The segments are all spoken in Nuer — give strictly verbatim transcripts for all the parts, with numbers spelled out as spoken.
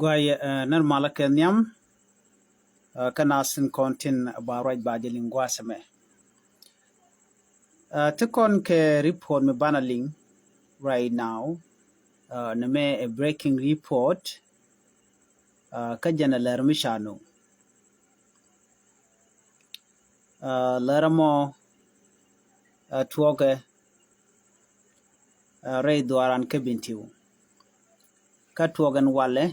Guay, eh, nɛr malä kɛ nhiam, eh, kä nasin kɔn tin ba ruac ba jɛ liŋ gua̱a̱th ɛmɛ. Eh, ti kɔn kɛ report mi banɛ liŋ right now, eh, ni mɛ ɛ breaking report, eh, kä jɛn ɛ lär mi ca no̱o̱ŋ. Eh, lär mɔ, eh, tuɔkɛ, eh, rɛy dhuaaran kä Bentiu. Kä tuɔk ɛn walɛ,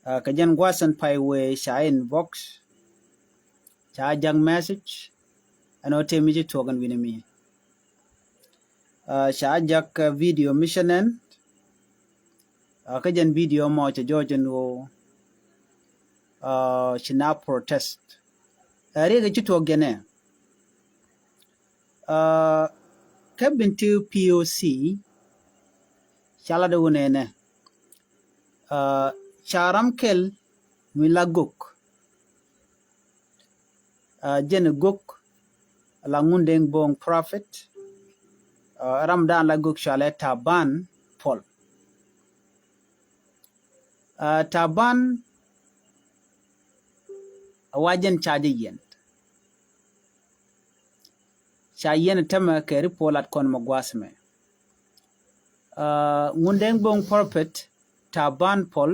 eh, kɛ jɛn gua̱a̱th ɛn pay wee ca inbox, ca jak message, ɛn ɔ tëë mi ci tuɔk ɛn wi̱nɛ mi. Eh, ca jak, eh, video mi cɛ nɛn, eh, kä jɛn video mɔ cɛ jɔɔc ɛn ɣöö, eh, ci na protest. Eh, riɛk ci tuɔk jɛnɛ. Ah, kä Bentiu P O C, ca lat wä nɛnɛ. Ah, ca ram kɛl mi la gök. Ah, jɛn gök la Ŋundɛŋ Boŋ Prophet. Ah, ram dan la gök cɔalɛ Taban Paul. Ah, Taban a wa jɛn ca jɛ yɛn. Ca yɛn tämɛ kɛ report lat kɔn mɛ gua̱a̱th mɛ. Ah, Ŋundɛŋ Boŋ Prophet Taban Paul,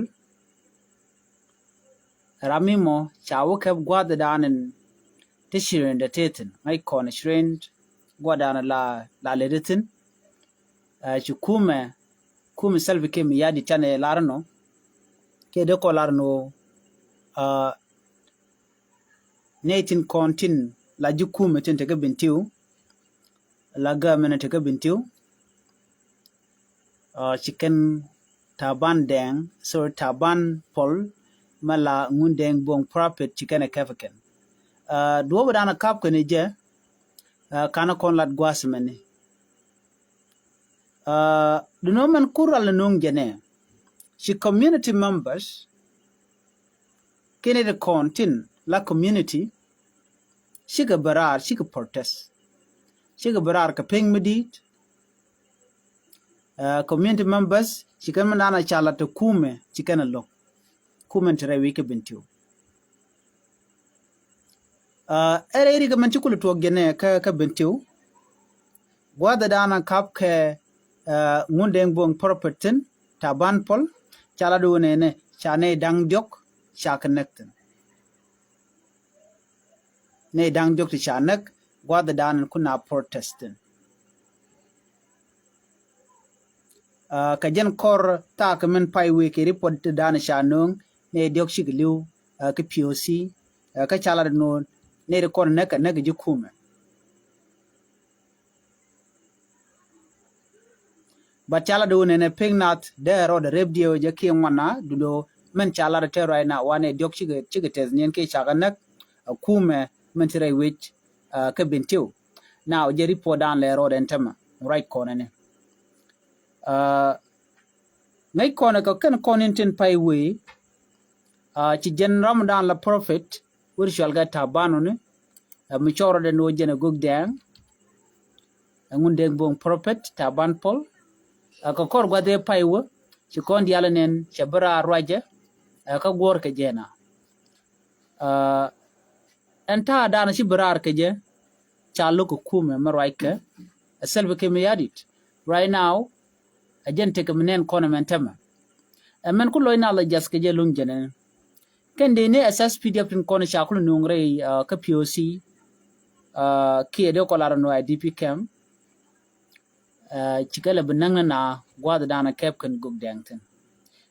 ram mi mɔ ca wä kɛp gua̱a̱th dan in ti cirin dɛ te thin, ŋäc kɔn cirin gua̱a̱th dan la, la lɛ te thin. Ah, ci kumɛ, kumɛ Salva Kiir Mayardit canɛ lar nɔ. Kɛ dee kɔ lar nɔ, ah, nɛy tin kɔn tin la ji̱ kumɛ tin te kä Bentiu, la gämɛn te kä Bentiu. Ah, ci kɛn Taban Deng, sorry, Taban Paul, mɛ la Ŋundɛŋ Boŋ Prophet ci kɛn ɛ kɛp kɛn. Ah, duɔ̱ɔ̱p dan a kap kɛn jɛ, ah, kanɛ kɔn lat gua̱a̱th mɛni. Ah, duno mɛn kural ni nuŋ jɛnɛ. Ci community members, kini di kɔn tin la community, cikɛ bɛ raar, cikɛ protest. Cikɛ bɛ raar kɛ piny mi dit. Ah, community members, ci kɛn mi nana ca la te kumɛ, ci kɛn a lo̱k. Kumɛ ti rɛy wi̱c kä Bentiu. Ah, ɛrɛ iri kɛ mɛn ci kulɛ tuɔk jɛnɛ kä, kä Bentiu. Gua̱a̱th dan a kap kɛ, ah, Ŋundɛŋ Boŋ Prophet thin, Taban Paul, ca la duun nɛnɛ, ca nɛy da̱ŋ diɔk, ca kɛ näk thin. Nɛy da̱ŋ diɔk ti ca näk, gua̱a̱th dan in kun a protest thin. Ah, kɛ jɛn kɔr thaak min pay wee kɛ report ti dan ca no̱o̱ŋ, nɛy diɔk cikɛ li̱w, ah, kä P O C, ah, kä ca lat no̱o̱ŋ, nɛy ti kɔn näk kɛ näk ji̱ kumɛ. But ca lat duun nɛnɛ piny nath dee rɔɔdɛ rep diɛw jɛ kiɛ ŋuan na dundo mɛn ca lat tɛ right now wanɛ diɔk cikɛ, cikɛ tɛth niɛn kiɛ cakɛ näk a kumɛ mɛn ti rɛy wec, ah, kä Bentiu. Now jɛ report dan lɛ rɔɔdɛ ɛn tämɛ ruac kɔnɛ ni. Ah, ŋäc kɔnɛ kɛ kɛn kɔn in tin pay wee, ah, ci jɛn ram dan la Prophet wä ri cual kɛ Taban ni. Ah, mi cɔrɔ dɛ ni wä jɛn a gök dɛŋ. Ɛ Ŋundɛŋ Boŋ Prophet Taban Paul. Ah, kɛ kɔr gua̱th ɛ pay wä ci kɔn diaal nɛn cɛ bi raar ruacɛ, ah, kä guɔ̱r kɛ jɛn a. Ah, ɛn ta̱a̱ dan ci bi raar kɛ jɛ ca lo̱k kɛ kumɛ mɛ ruac kɛ, ah, Salva Kiir Mayardit. Right now, a jɛn tekɛ mi nɛn kɔn ɛmɛn tämɛ. Ɛmɛn ku lo̱c na lɔ jath kɛ jɛ luŋ jɛn ɛn. Kɛn dee ni S S P D F tin kɔn ca kulɛ nuŋ rɛy, ah, kä P O C, ah, kiɛ dee kɔ lar nuɔ I D P camp. Ah, cikɛ lɛ bi näŋ ni na gua̱a̱th dan a kɛp kɛn gök dɛŋ thin.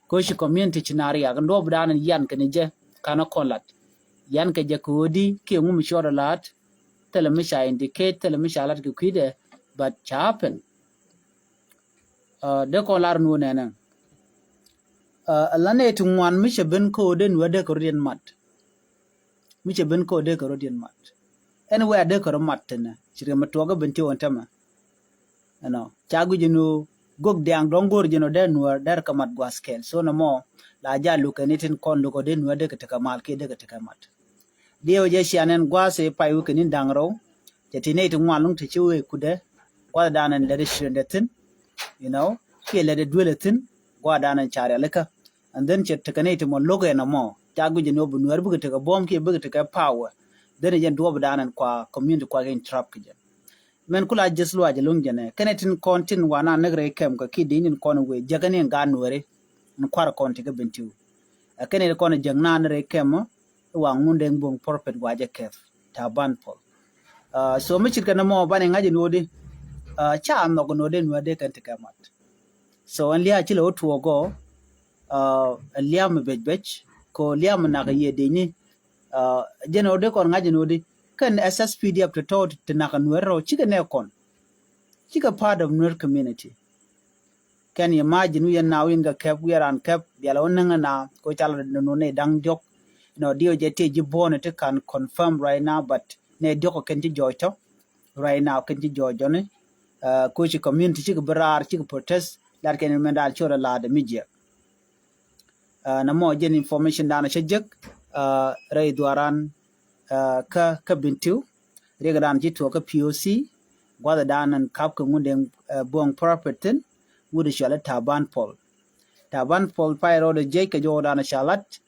Koci community ci na riak, nduɔp dan yan kɛn jɛ, kanɛ kɔn lat. Yan kɛ jɛ kɛ ɣöö di, kiɛ ŋu mi cuɔt a lat, thilɛ mi ca indicate, thilɛ mi ca lat kɛ kui̱dɛ, but ca happen. Ah, dee kɔn lar nuɔ nɛnɛ. Ah, a la nɛy ti ŋuan mi cɛ ben kä ɣöö dee nuɛ dee kɛ rɔ diɛn mat. Mi cɛ ben kä ɣöö dee kɛ rɔ diɛn mat. Anyway, a dee kɛ rɔ mat thinɛ. Ci riɛm a tuɔk kä Bentiu ɛn tämɛ. Ɛnɔ, ca guic ɛn ɣöö gök diaŋ dɔ̱ŋ go̱o̱r jɛn ɔ dee nuäär dee rɛ kɛ mat gua̱a̱th kɛɛl. So nɔmɔ, la ja lukɛ ni tin kɔn lukɛ dee nuäär dee kɛ tekɛ mal kiɛ dee kɛ tekɛ mat. Diɛw jɛ cia nɛn gua̱a̱th ɛ pay wä kɛ ni̱n da̱ŋ rɛw. Cɛ ti nɛy ti ŋuan luŋ ti ci wee kudɛ. Gua̱a̱th danɛ lɛ dee ciëŋdɛ thi̱n. You know, kiɛ lɛ dee duëlɛ thi̱n. Gua̱a̱th danɛ ca rialikä. And then cɛ tekɛ nɛy ti mɔ lo̱k ɛn ɛmɔ. Ca guic ɛn ɣöö bi Nuɛr bikɛ tekɛ buɔ̱m kiɛ bikɛ tekɛ power. Then ɛ jɛn duɔ̱ɔ̱p dan ɛn kua community kua kɛ interrupt kɛ jɛ. Mɛn kula jeth luac ɛlɔ̱ŋ jɛnɛ. Kɛnɛ tin kɔn tin wa na näk rɛy kɛm kɛ kiɛ di̱i̱n tin kɔn wee jäkä ni ɛn gaat Nuɛri. Ɛn kua̱r kɔn ti kä Bentiu. Ɛ kɛnɛ tin kɔn jäk na ni rɛy kɛm ɔ, ɛ wa Ŋundɛŋ Buɔ̱ŋ Prophet wa jɛ kɛth. Taban Paul. So mi ce̱tkɛ nɔmɔ banɛ ŋa̱c ɛn ɣöö di, ca nhɔk ɛn ɣöö di Nuɛr dee kɛn ti kɛ mat. So ɛn lia̱a̱ ci lɛ wä tuɔɔk ɔ, ɛn lia̱a̱ mi bec bec, kɛ lia̱a̱ mi nak yiëë di̱cni. Jɛn ɣöö di kɔn ŋa̱c ɛn ɣöö di kɛn S S P D F tɔ̱tɔ̱ ti nak ɛn Nuɛr rɔ cikɛ nɛ kɔn. Cikɛ part of Nuer community. Can you imagine wi̱i̱ yɛn na wi̱i̱ yɛn kɛ kɛp wi̱i̱ yɛn ran kɛp biɛl wä näŋ na ko cal nunu ni da̱ŋ diɔk. You know, diɔ jɛ ti ji̱ buɔ̱n ti kan confirm right now, but ni diɔk kɛn ci jɔɔc tɔ. Right now kɛn ci jɔɔc jɔni. Ko ci community cikɛ bi raar cikɛ protest. Lat kɛn mɛn daal cɔl a laat mi jiɛk. Nɛ mɔ jɛn information dan cä jek rɛy dhuaran kä kä Bentiu. Riɛk dan ci tuɔk kä P O C. Guath dan an kap kɛ Ŋundɛŋ Buɔ̱ŋ Prophet thin. Wut cual Taban Paul. Taban Paul pay rɔɔdɛ jiɛc kɛ jɔwdan ca lat.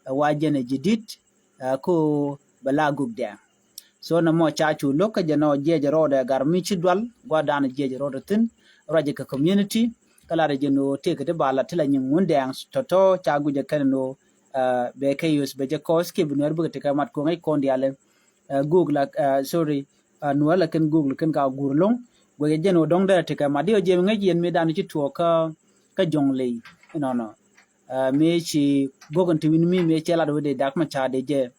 Wa jɛn ɛ jidit ko bɛ la guk dɛŋ. So nɛ mɔ ca cu lo̱k kä jɛ nɔ jiɛc rɔɔdɛ gar mi ci dual gua̱dan jiɛc rɔɔdɛ thin. Ruac kɛ community kä lat jɛ nɔ tëëk ti ba la ti la nyiŋ Ŋundɛŋ tɔ̱tɔ̱ ca guic jɛ kɛn nɔ. Bɛ kɛ yus bɛ jɛ kɔs kiɛ bi Nuɛr bikɛ ti kɛ mat koŋ i̱ kɔn diali. Guk la, sorry, Nuɛr la kɛn guk la kɛn ka gur loŋ. Guic jɛ nɔ dɔŋ dɛ ti kɛ mat diɔ jɛ mi ŋäc yɛn mi dan ci tuɔk kä kä Jɔŋley inɔnɔ. Mi ci gok in ti wi̱n mi mi cɛ lat wä dee dak ma ca dee jɛ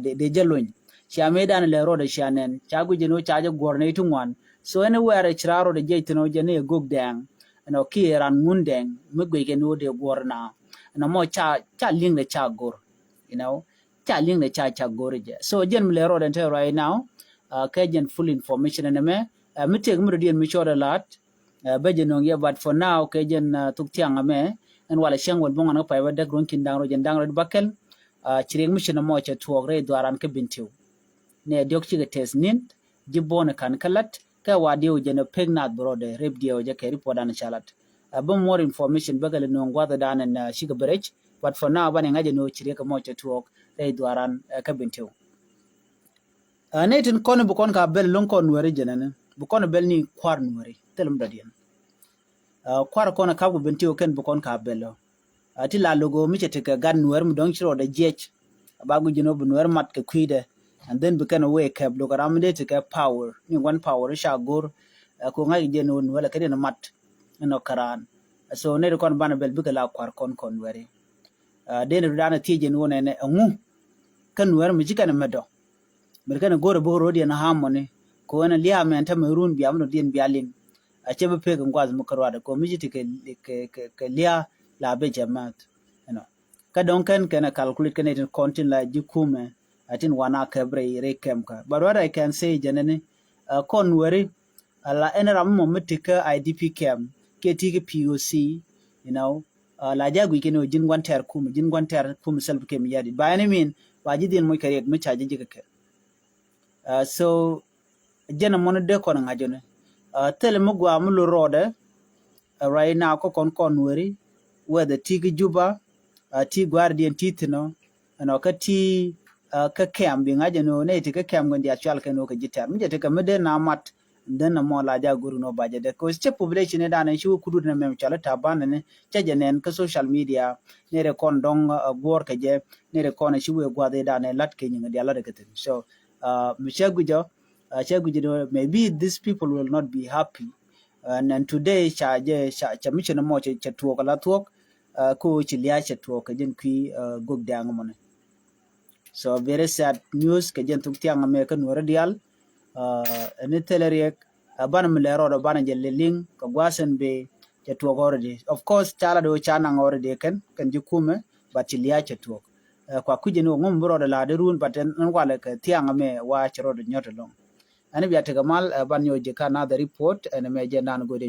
dee jɛ lony. Cia mi dan lɛ rɔɔdɛ cia nɛn ca guic jɛ ni wä ca jɛ guɔr ni ti ŋuan. So ɛn wɛɛr ci raa rɔɔdɛ jɛ thin wä jɛ ni gok dɛŋ. Ɛnɔ kiɛ ran Ŋundɛŋ mi guic kɛ ni wä dee guɔr na. Ɛnɔ mɔ ca ca liŋ dɛ ca gor. You know, ca liŋ dɛ ca ca gor jɛ. So jɛn mi lɛ rɔɔdɛ te right now. Kɛ jɛn full information ɛn mɛ mi tëk mi rɔdiɛn mi cɔɔdɛ laat. Bä jɛ no̱ŋ yɛ, but for now kɛ jɛn thuk thiaŋ amɛ ɛn walɛ cäŋ wal buŋ an kä pay bä däk ruɔ̱n kin daŋ rɔ jɛn daŋ rɔ di bä kɛl. Ci riɛk mi ci nɔmɔ cɛ tuɔɔk rɛy dhuaran kä Bentiu. Nɛ diɔk cikɛ tɛth nin ji̱ buɔ̱n kan kä lat kɛ wa diɛw jɛn pek nath bɛ rɔɔdɛ rep diɛw jɛ kɛ report an ca lat. Bä more information bä kɛ lɛ no̱ŋ guath dan ɛn cikɛ bɛ rɛc, but for now banɛ ŋa̱c ɛn ɣöö ci riɛk mɔ cɛ tuɔɔk rɛy dhuaran kä Bentiu. Nɛ tin kɔn bi kɔn ka bɛl lo̱ŋ kɔn Nuɛri jɛnɛni bi kɔn bɛl ni kuar Nuɛri thil mi dɔ̱diɛn. Kuar kɔn kap ku Bentiu kɛn bi kɔn ka bɛl ɔ. Ti la logo mi cɛ ti kɛ gat Nuɛri mi dɔ̱ŋ ci rɔɔdɛ jiɛc. Ba guic jɛn ɔ bi Nuɛri mat kɛ kui̱dɛ. And then bi kɛn wee kɛp lo̱k ram mi dee ti kɛ power ni wan power ca go̱r. Ku ŋa̱c jɛn ɔ Nuɛri kɛ diɛn mat. Ɛn ɔ kɛ raan. So nɛ ti kɔn banɛ bɛl bikɛ la kuar kɔn kɔn Nuɛri. Dee ni rut dan thiec jɛn wun ɛn ɛŋu. Kä Nuɛr mi ci kɛn mɛ dɔ mi kɛn go̱r buk rot yɛn harmony. Ko ɛn lia̱a̱ mɛn tämɛ run bia mi dɔ̱diɛn bia liŋ. A cɛ bi pek in guath mi kä ruadɛ ko mi ci ti kɛ kɛ kɛ lia̱a̱ la bɛ jɛ math. Ɛnɔ kä dɔ̱ŋ kɛn kɛn ɛ calculate kɛn ɛ tin kɔn tin la ji̱ kumɛ. A tin wan a kɛp rɛy rɛy kɛm kä but what I can say jɛn ɛni. Kɔn Nuɛri Ala ɛn ram mɔ mi ti kä I D P camp kiɛ ti kä P O C. You know, la ja guic kɛn ɣöö ji̱n gua̱n tɛr kum ji̱n gua̱n tɛr kum self camp yadi ba ɛn imin ba ji̱ dhiɛn moc kɛ riɛk mi ca ji̱ ji̱ kɛ kɛ. So jɛn ɛmɔni dee kɔn ŋa̱c ɔni. Thilɛ mi gua mi lo rɔɔdɛ. Right now kä kɔn kɔn Nuɛri whether ti kä Juba, ti gua̱a̱r diɛn ti thi̱n ɔ. Ɛnɔ kä ti kä kɛm bi ŋa̱c ɛn ɣöö nɛy ti kä kɛm kɛn diaal cual kɛn ɣöö kɛ ji̱ tɛr mi jɛ ti kɛ mi dee na mat. Then nɔmɔ la ja go̱r inɔ ba jɛ dɛ kɛ cɛ population ni dan ci wä kudut ni mɛm cɔl i̱ Taban ni cɛ jɛ nɛn kä social media. Ni rɛ kɔn dɔŋ guɔr kɛ jɛ ni rɛ kɔn ci wee guath i̱ dan lat kɛ nyiŋ diaal lat kɛ thin. So mi cɛ guic ɔ cɛ guic inɔ maybe these people will not be happy. And today ca jɛ ca mi cɛ nɔmɔ cɛ tuɔɔk ala tuɔɔk. Ko ci lia̱a̱ cɛ tuɔɔk kɛ jɛn kui̱ gok dɛŋ mɔni. So very sad news kɛ jɛn thuk thiaŋ amɛ kä Nuɔrä diaal. Ɛni thilɛ riɛk banɛ mi lɛ rɔɔdɔ banɛ jɛ liliŋ kɛ gua̱a̱th ɛn bee cɛ tuɔɔk already. Of course ca la do̱ ca naŋ already kɛn kɛn ji̱ kumɛ but ci lia̱a̱ cɛ tuɔɔk. Kua kui̱c ɛn wä ŋum bi rɔɔdɔ la di run but ɛn walɛ kɛ thiaŋ amɛ wa cɛ rɔɔdɔ nyɔt ɛlɔŋ. Ɛn bia tekɛ mal ban nyɔk jɛ kä another report ɛn mɛ jɛ nan go̱dɛ.